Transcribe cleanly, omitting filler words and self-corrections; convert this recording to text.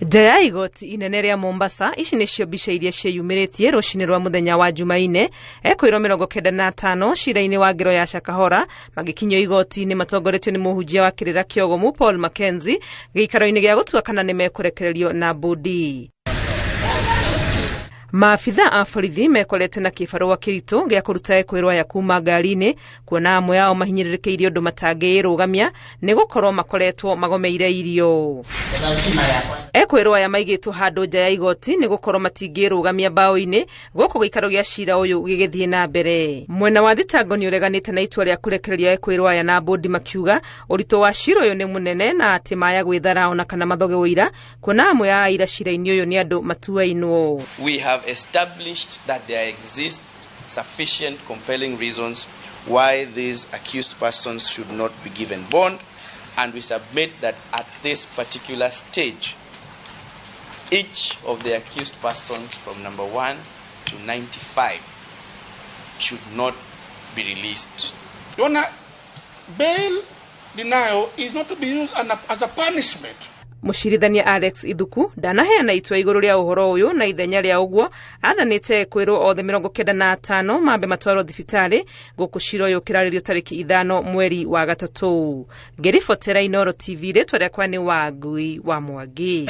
Nja ya igoti inene rĩa Mombasa, ici nĩcio mbica iria ciĩyumĩrĩtie rũcinĩ rwa mũthenya wa Jumaine. Ekwĩrwo 95 cira-inĩ wa ngero ya Shakahola magĩkinyio igoti-inĩ matongoretio nĩ mũhunjia wa kĩrĩra kĩogomu Paul Mackenzie gĩikaro-inĩ gĩa gũtua kana nĩ mekũrekererio na mbũndi. Maabitha a borithi mekorete na kĩbarũa kĩritũ gĩa kũruta ekwĩrwo aya kuma ngari-inĩ, kuona amwe ao mahinyĩrĩrĩkĩire ũndũ matangĩĩrũgamia nĩ gũkorwo makoretwo magomeire irio. Ekwĩrwo aya maigĩtwo handũ nja ya igoti nĩ gũkorwo matingĩrũgamia mbaũ-inĩ gũkũ gĩikaro gĩa cira ũyũ gĩgĩthiĩ na mbere. Mwena wa thitango nĩ ũreganĩte na itua rĩa kũrekereria ekwĩrwo aya na mbũndi, makiuga ũritũ wa cira ũyũ nĩ mũnene na atĩ maya gwĩthara ona kana mathoge ũira, kuona amwe a aira cira-inĩ ũyũ nĩ andũ matuainwo. We have established that there exist sufficient compelling reasons why these accused persons should not be given bond, and we submit that at this particular stage, each of the accused persons from number 1 to 95 should not be released. Your Honor, bail denial is not to be used as a punishment. Mũcirithania Alex Ithuku ndanaheana itua igũrũ rĩa ũhoro ũyũ, na ithenya rĩa ũguo athanĩte kwĩrwo othe 95 mambe matwarwo thibitarĩ gũkũ cira ũyũ ũkĩrarĩrio tarĩki 5 mweri wa gatatũ. Ngĩribotera Inooro TV, rĩtwa rĩakwa nĩ Wangui wa Mwangi.